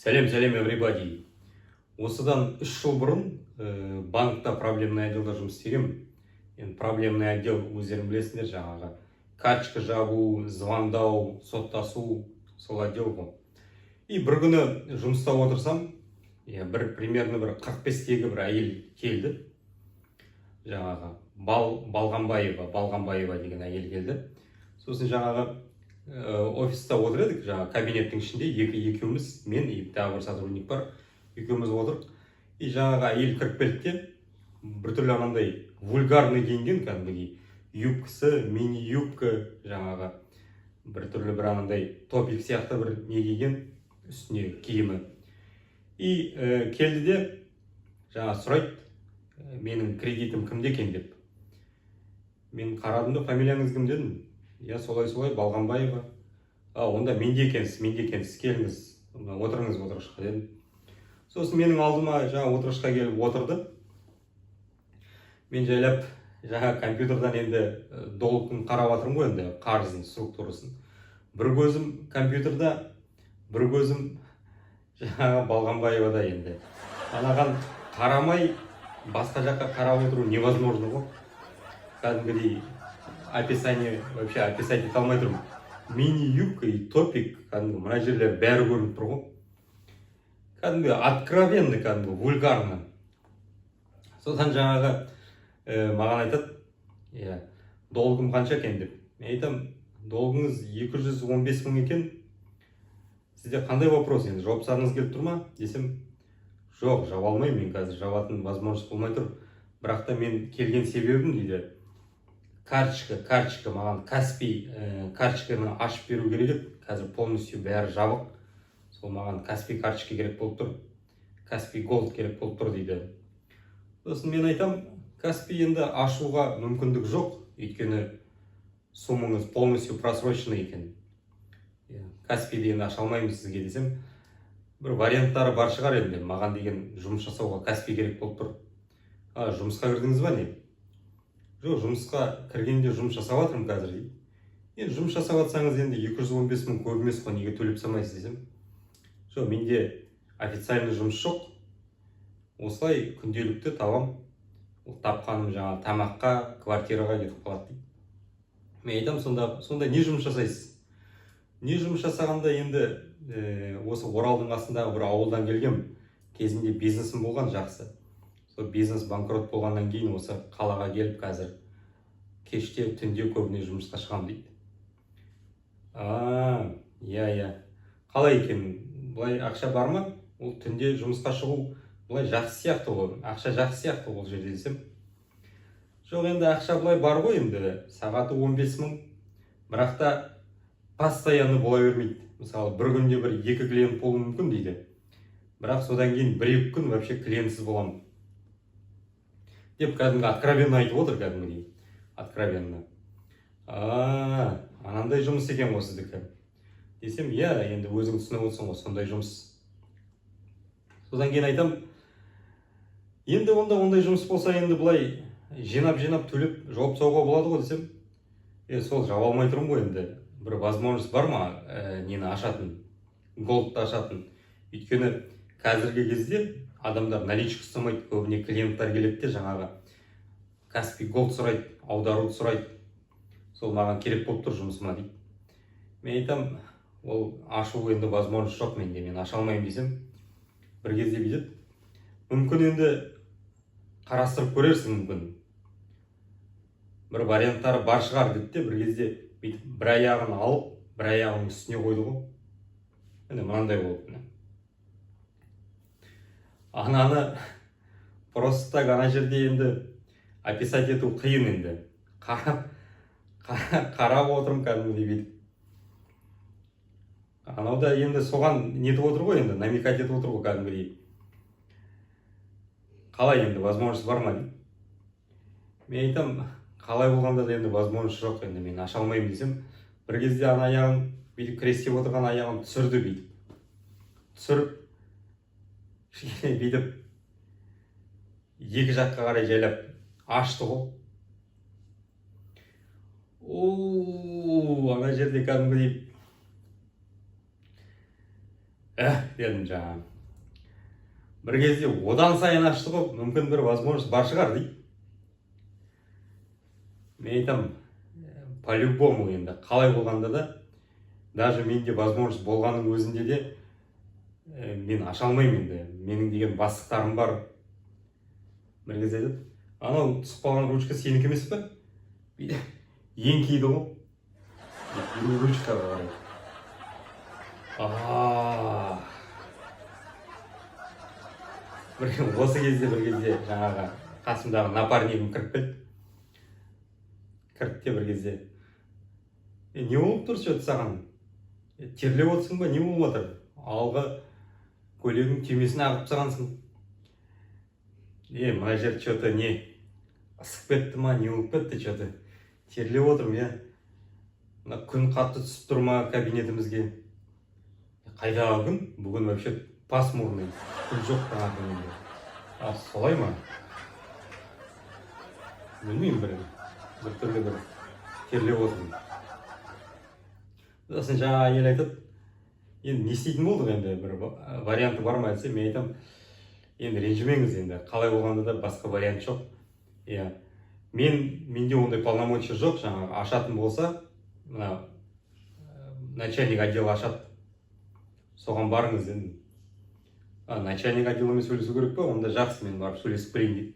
Сәлем, сәлем, everybody! Осыдан 3 жыл бұрын банкта проблемный отделда жұмыс істегенмін. Енді проблемный отдел, өздерің білесіңдер, жаңағы карточка жабу, звондау, соттасу, сол отдел ғой. И бір күні жұмыста отырсам, иә, бір примерно бір 45-тегі бір әйел келді. Жаңағы Балғанбаева деген әйел келді. Сосын жаңағы офиста отыр едік, жаңағы кабинеттің ішінде екеуміз, мен и тағы бір сотрудник бар, екеуміз отырдық. И жаңағы әйел кіріп келді де, біртүрлі анандай вульгарный киінген, кәдімгідей юбкасы мини юбка, жаңағы біртүрлі бір анандай топик сияқты бір не киген үстіне киімі. И келді де, жаңа сұрайды: «Менің кредитім кімде екен?» — деп. Мен қарадым да, «Фамилияңыз кім?» — дедім. «Иә, солай, солай, Балғанбаева». «А, онда менде екенсіз, менде екенсіз, келіңіз, мына отырыңыз отырғышқа», — дедім. Сосын менің алдыма жаңа отырғышқа келіп отырды. Мен жайлап жаңа компьютердан енді долгын қарап жатырмын ғой, енді қарыздың структурасын. Бір көзім компьютерда, бір көзім жаңағы Балғанбаевада. Енді анаған қарамай басқа жаққа қарап отыру невозможно ғой. Кәдімгідей описание, вообще описать ете алмай тұрмын. Мини юбка и топик, кәдімгі мына жерлер бәрі көрініп тұр ғой, кәдімгі откровенно, кәдімгі вульгарно. Содан жаңағы маған айтады, иә, «Долгым қанша екен?» — деп. Мен айтамын: «Долгыңыз 215 мың екен, сізде қандай вопрос, енді жауып тастағыңыз келіп тұр ма?» — десем, «Жоқ, жаба алмаймын мен қазір, жабатын возможность болмай тұр, бірақ та мен келген себебім, — дейді, — карточка, маған Каспи карточканы ашып беру керек еді, қазір полностью бәрі жабық, сол маған Каспи карточка керек болып тұр, Каспи Голд керек болып тұр», — дейді. Сосын мен айтам: «Каспи енді ашуға мүмкіндік жоқ, өйткені суммаңыз полностью просроченный екен, иә, Каспиді енді аша алмаймын сізге», — десем, «Бір варианттары бар шығар енді, маған деген жұмыс жасауға Каспи керек болып тұр». «А, жұмысқа кірдіңіз ба, не?» «Жоқ, жұмысқа кіргенде жұмыс жасап жатырмын қазір», — дейді. «Енді жұмыс жасап жатсаңыз, енді 215 мың көп емес қой, неге төлеп тастамайсыз?» — десем, «Жоқ, менде официальный жұмыс жоқ, осылай күнделікті табам, ол тапқаным жаңағы тамаққа, квартираға кетіп қалады», — дейді. Мен айтамын: Сонда не жұмыс жасайсыз?» «Не жұмыс жасағанда енді, осы Оралдың қасындағы бір ауылдан келгем, кезінде бизнесім болған жақсы, сол бизнес банкрот болғаннан кейін осы қалаға келіп, қазір кеште, түнде көбіне жұмысқа шығамын», — дейді. «А, иә, иә, қалай екен, былай ақша бар ма? Ол түнде жұмысқа шығу былай жақсы сияқты ғой, ақша жақсы сияқты ол жерде», — десем, «Жоқ, енді ақша былай бар ғой, енді сағаты 15 мың, бірақ та постоянно бола бермейді, мысалы, бір күнде бір екі клиент болуы мүмкін, — дейді, — бірақ содан кейін бір екі күн вообще клиентсіз боламын», — деп кәдімгі откровенно айтып отыр, кәдімгідей откровенно. «А, анандай жұмыс екен ғой сіздікі», — десем, «Иә, енді өзің түсініп отырсың ғой, сондай жұмыс». Содан кейін айтам: «Енді онда ондай жұмыс болса, енді былай жинап жинап төлеп жауып тастауға болады ғой», — десем, «Е, сол жаба алмай тұрмын ғой, енді бір возможность бар ма нені ашатын, Голдты ашатын? Өйткені қазіргі кезде адамдар наличка ұстамайды, көбіне клиенттер келеді де, жаңағы Каспи Голд сұрайды, аударуды сұрайды, сол маған керек болып тұр жұмысыма», — дейді. Мен айтам: «Ол ашу енді возможность жоқ менде, мен аша алмаймын», — десем, бір кезде бүйтеді: «Мүмкін, енді қарастырып көрерсің, мүмкін, бір варианттары бар шығар», — деді де, бір кезде бүйтіп бір аяғын алып, бір аяғының үстіне қойды ғой, міне, мынандай болып, міне. Ананы просто так ана жерде енді описать ету қиын, енді қарап қарап отырмын кәдімгідей бүйтіп. Анау да енді соған нетіп отыр ғой, енді намекать етіп отыр ғой кәдімгідей: «Қалай енді, возможность бар ма?» — дейді. Мен айтамын: «Қалай болғанда да енді возможность жоқ, енді мен аша алмаймын», — десем, бір кезде ана аяғын бүйтіп, крестеп отырған аяғын түсірді, бүйтіп түсіріп, кішкене бүйтіп екі жаққа қарай жайлап ашты ғой. О, ана жерде кәдімгідей Дедім жаңағы. Бір кезде одан сайын ашты ғой, мүмкін, бір возможность бар шығар дейді. Мен айтамын, по любому енді қалай болғанда да, даже менде возможность болғанның өзінде де мен аша алмаймын енді, менің деген бастықтарым бар. Бір кезде айтады: «Анау түсіп қалған ручка сенікі емес пе?» Бүйтіп еңкейді ғой ручкаға қарай. А бір осы кезде, бір кезде жаңағы қасымдағы напарнигім кіріп келді. Кірді де бір кезде: «Е, не болып тұр че саған? Е, терлеп отырсың ба, не болып жатыр? Алғы көйлегің түймесін ағытып тастағансың». «Е, мына жер че то не ысып кетті ма, не болып кетті, че то терлеп отырмын, иә. Мына күн қатты түсіп тұр ма кабинетімізге?» «Қайдағы күн? Бүгін вообще пасмурный, күн жоқ таңертеңнен бері». «А, солай ма? Білмеймін, біртүрлі бір терлеп отырмын». Сосын жаңағы әйел айтады: «Енді не істейтін болдық енді, бір варианты бар ма?» — десе, мен айтамын: «Енді ренжімеңіз, енді қалай болғанда да басқа вариант жоқ, иә. Менде ондай полномочия жоқ. Жаңағы ашатын болса, мына начальник отдела ашады, соған барыңыз», — дедім. «А, начальник отделамен сөйлесу керек па? Онда жақсы, мен барып сөйлесіп келейін», — дейді.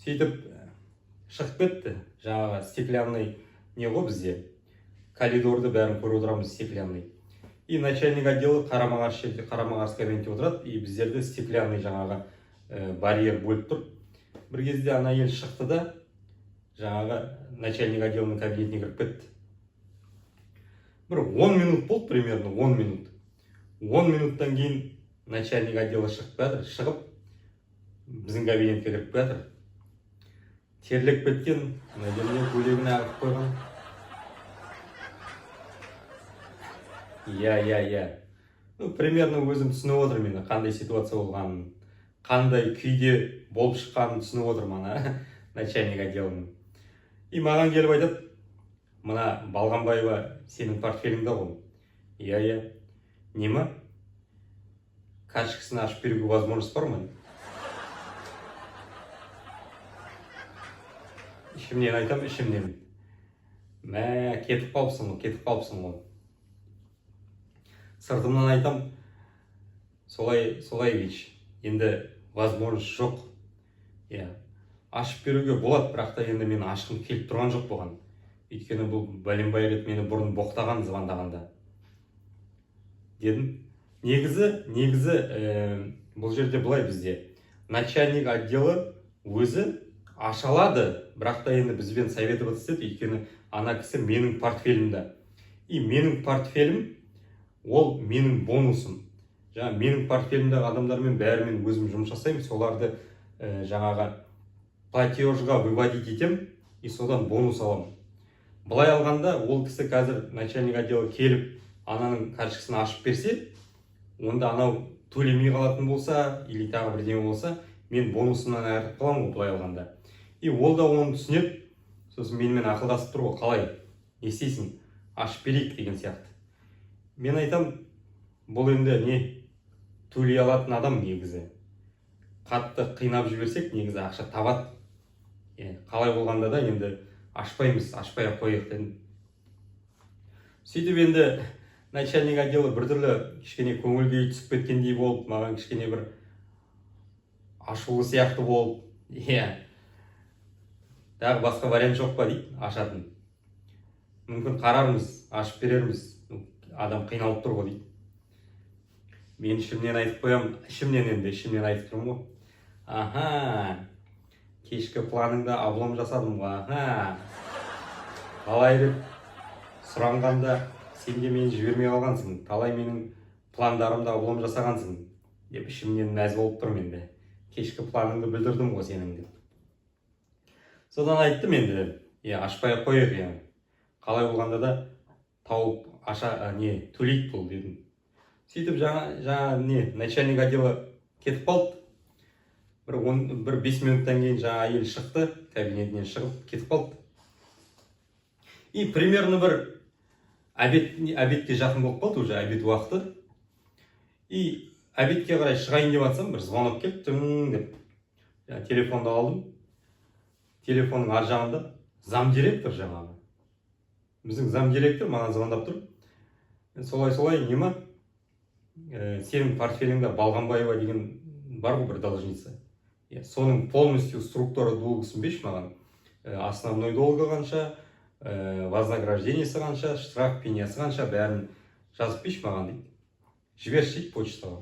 Сөйтіп шығып кетті. Жаңағы стеклянный не ғой бізде, коридорды бәрін көріп отырамыз, стеклянный. И начальник отдела қарама қарсы жерде, қарама қарсы кабинетте отырады, и біздерді стеклянный жаңағы барьер бөліп тұр. Бір кезде ана әйел шықты да, жаңағы начальник отделының кабинетіне кіріп кетті. Бір 10 минут болды, примерно 10 минут. 10 минуттан кейін начальник отдела шығып жатыр, шығып біздің кабинетке кіріп жатыр. Терлеп кеткен, мына жеріне көйлегін ағытып қойған. Иә, ну, примерно өзім түсініп отырмын енді, қандай ситуация болғанын, қандай күйде болып шыққанын түсініп отырмын ана начальник отделының. И маған келіп айтады: «Мына Балғанбаева сенің портфеліңде ғой?» Иә. «Не ма, карточкасын ашып беруге возможность бар ма?» Ішімнен айтамын, ішімнен: «Мә, кетіп қалыпсың ғой, кетіп қалыпсың ғой». Сыртымнан айтам: «Солай, Солаевич, енді возможность жоқ, иә. Ашып беруге болады, бірақ та енді мен ашқым келіп тұрған жоқ бұған, өйткені бұл бәленбай рет мені бұрын боқтаған звондағанда», — дедім. Негізі, бұл жерде былай: бізде начальник отделы өзі аша алады, бірақ та енді бізбен советоваться етеді, өйткені ана кісі менің портфелімде, и менің портфелім ол менің бонусым. Жаңа менің портфелімдегі адамдармен бәрімен өзім жұмыс жасаймын, соларды жаңағы платежға выводить етемін и содан бонус аламын. Былай алғанда, ол кісі қазір, начальник отдела, келіп ананың карточкасын ашып берсе, онда анау төлемей қалатын болса или тағы бірдеңе болса, мен бонусымнан айырылып қаламын ғой былай алғанда. И ол да оны түсінеді. Сосын менімен ақылдасып тұр ғой: «Қалай, не істейсің, ашып берейік?» — деген сияқты. Мен айтам: «Бұл енді не, төлей алатын адам негізі. Қатты қинап жіберсек, негізі ақша табады. Е, қалай болғанда да енді ашпаймыз, ашпай ақ қояйық», — дедім. Сөйтіп енді начальник отдела біртүрлі кішкене көңіл күйі түсіп кеткендей болып, маған кішкене бір ашулы сияқты болып, иә. «Тағы басқа вариант жоқ па?» — дейді ашатын. «Мүмкін, қарармыз, ашып берерміз. Ну, адам қиналып тұр ғой», — дейді. Мен ішімнен айтып қоямын, ішімнен енді, ішімнен айтып тұрмын ғой: «Аха, кешкі планыңда облом жасадым ғой, аха. Талай рет сұранғанда сен де мені жібермей қалғансың, талай менің пландарымда облом жасағансың», — деп ішімнен мәз болып тұрмын енді. «Кешкі планыңды бүлдірдім ғой сенің», — деп. Содан айттым енді: «Иә, ашпай ақ қояйық, иә, қалай болғанда да тауып аша, не, төлейді бұл», — дедім. Сөйтіп жаңа не, начальник отдела кетіп қалды. Бір он бір 5 минуттан кейін жаңа әйел шықты, кабинетінен шығып кетіп қалды. И примерно бір обед, обедке жақын болып қалды уже, обед уақыты. И обедке қарай шығайын деп жатсам, бір звонок келді, тың деп. Жаңа телефонды алдым, телефонның ар жағында замдиректор, жаңағы біздің замдиректор маған звондап тұр. Солай, солай, не ма, сенің портфеліңде Балғанбаева деген бар ғой бір должница, иә, соның полностью структура долгысын берші маған. Основной долгы қанша, вознаграждениесі қанша, штраф, пенясы қанша, бәрін жазып берші маған дейді, жіберші дейді почтаға.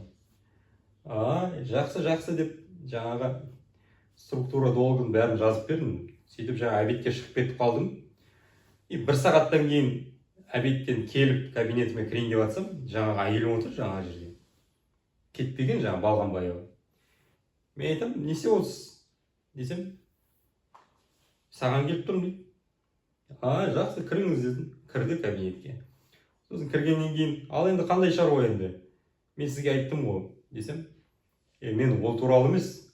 А, жақсы, жақсы деп, жаңағы структура долгын бәрін жазып бердім. Сөйтіп, жаңа обедке шығып кетіп қалдым. И бір сағаттан кейін обедтен келіп, кабинетіме кірейін деп жатсам, жаңағы әйелім отыр жаңағы жерде, кетпеген, жаңағы Балғанбаева. Мен айтамын: «Не істеп отырсыз?» — десем, «Саған келіп тұрмын», — дейді. «А, жақсы, кіріңіз», — дедім. Кірді кабинетке. Сосын кіргеннен кейін: «Ал енді қандай шаруа енді, мен сізге айттым ғой», — десем, «Е, мен ол туралы емес,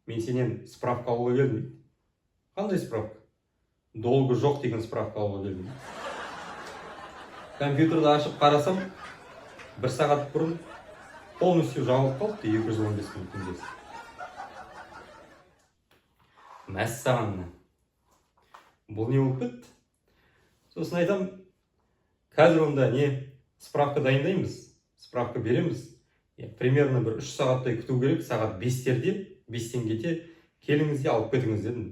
мен сенен справка алуға келдім», — дейді. «Қандай справка?» «Долгы жоқ деген справка алуға келдім», — дейді. Компьютерді ашып қарасам, бір сағат бұрын полностью жабылып қалыпты 215 000 теңгесі. Мәссаған, бұл не болып кетті? Сосын айтам: «Қазір онда не, справка дайындаймыз, справка береміз. Иә, примерно бір 3 сағаттай күту керек, сағат 5-терде, 5-тен кете келіңіз де алып кетіңіз», — дедім.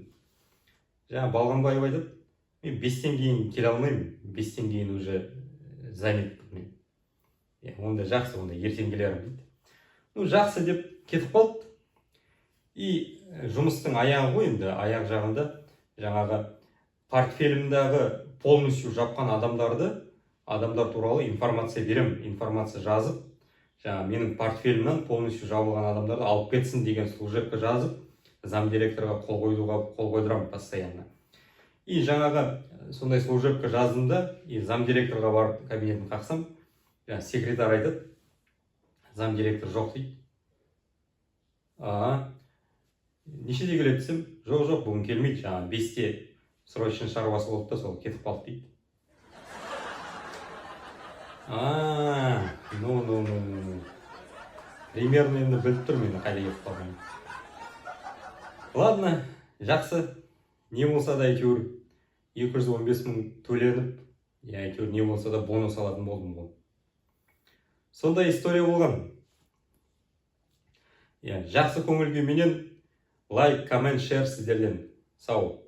Жаңа Балғанбаев айтады: «Мен 5-тен кейін келе алмаймын, 5-тен кейін уже занятпын мен». «Иә, онда жақсы, онда ертең келермін», — дейді. Ну, жақсы деп кетіп қалды. И жұмыстың аяғы ғой енді, аяқ жағында жаңағы портфелімдағы полностью жапқан адамдар туралы информация беремін. Информация жазып, жаңа менің портфелімнен полностью жабылған адамдарды алып кетсін деген служебка жазып, замдиректорға қол қойдырамын постоянно. И жаңағы сондай служебка жаздым да, и замдиректорға барып, кабинетін қақсам, жаңа секретарь айтады: «Замдиректор жоқ», — дейді. «А, нешеде келеді?» — десем, «Жоқ, жоқ, бүгін келмейді, жаңағы 5-те срочный шаруасы болды да, сол кетіп қалды», — дейді. А, ну, ну, ну, ну, ну, примерно енді біліп тұрмын енді қайда кетіп қалғанын. Ладно, жақсы, не болса да, әйтеуір 215 000 төленіп, иә, әйтеуір не болса да бонус алатын болдым ғой. Сондай история болған, иә. Жақсы көңіл күйменен лайк, коммент, шер сіздерден. Сау.